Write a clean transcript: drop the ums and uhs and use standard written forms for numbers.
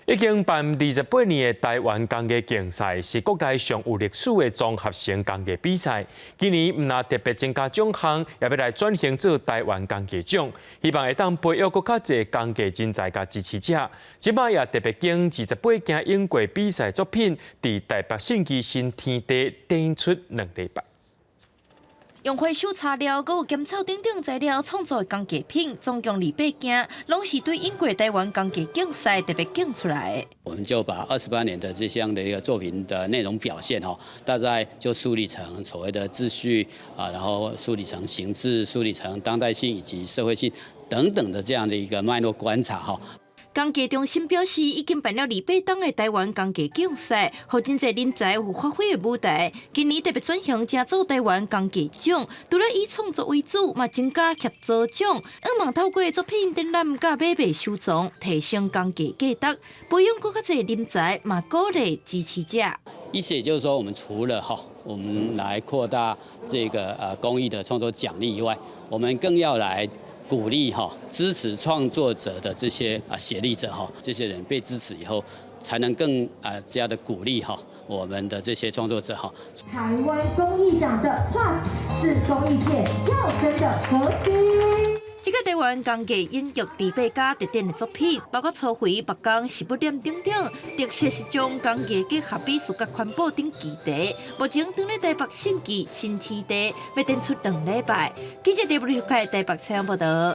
已經辦28年的台灣工藝競賽，是國內上有歷史的綜合性工藝比賽。今年毋但特別增加獎項，也欲來轉型做台灣工藝獎，希望會當培育閣較濟工藝人才佮支持者。這擺也特別揀28件湧過比賽作品，佇台北信義新天地展出2禮拜。用回收材料、閣有兼草等等材料創作的工藝品，總共28件，攏是對英國台灣工藝競賽特別揀出來的。我們就把28年的這項的一個作品的內容表現，哈，大概就梳理成所謂的秩序啊，然後梳理成形制，梳理成當代性以及社會性等等的這樣的一個脈絡觀察，哈。工藝中心表示，已經辦了28冬的台灣工藝競賽，予真濟人才有發揮的舞台。今年特別轉型，成做台灣工藝獎，除了以創作為主，嘛增加協助獎，向望透過作品展覽佮買賣收藏，提升工藝價值，培養閣較濟人才，嘛鼓勵支持者。意思也就是說，我們除了哈，我們來擴大這個工藝的創作獎勵以外，我們更要來鼓勵哈，支持創作者的這些啊協力者哈，這些人被支持以後，才能更啊加的鼓勵哈我們的這些創作者哈。台灣工藝獎的 Plus 是工藝界躍升的核心。這個台灣工藝引入28家特展的作品，包括粗肥、木工、食物鏈等等，特色是將工藝結合美術佮環保等議題。目前佇咧台北信義新天地，欲展出2禮拜。記者台北台北採訪報道。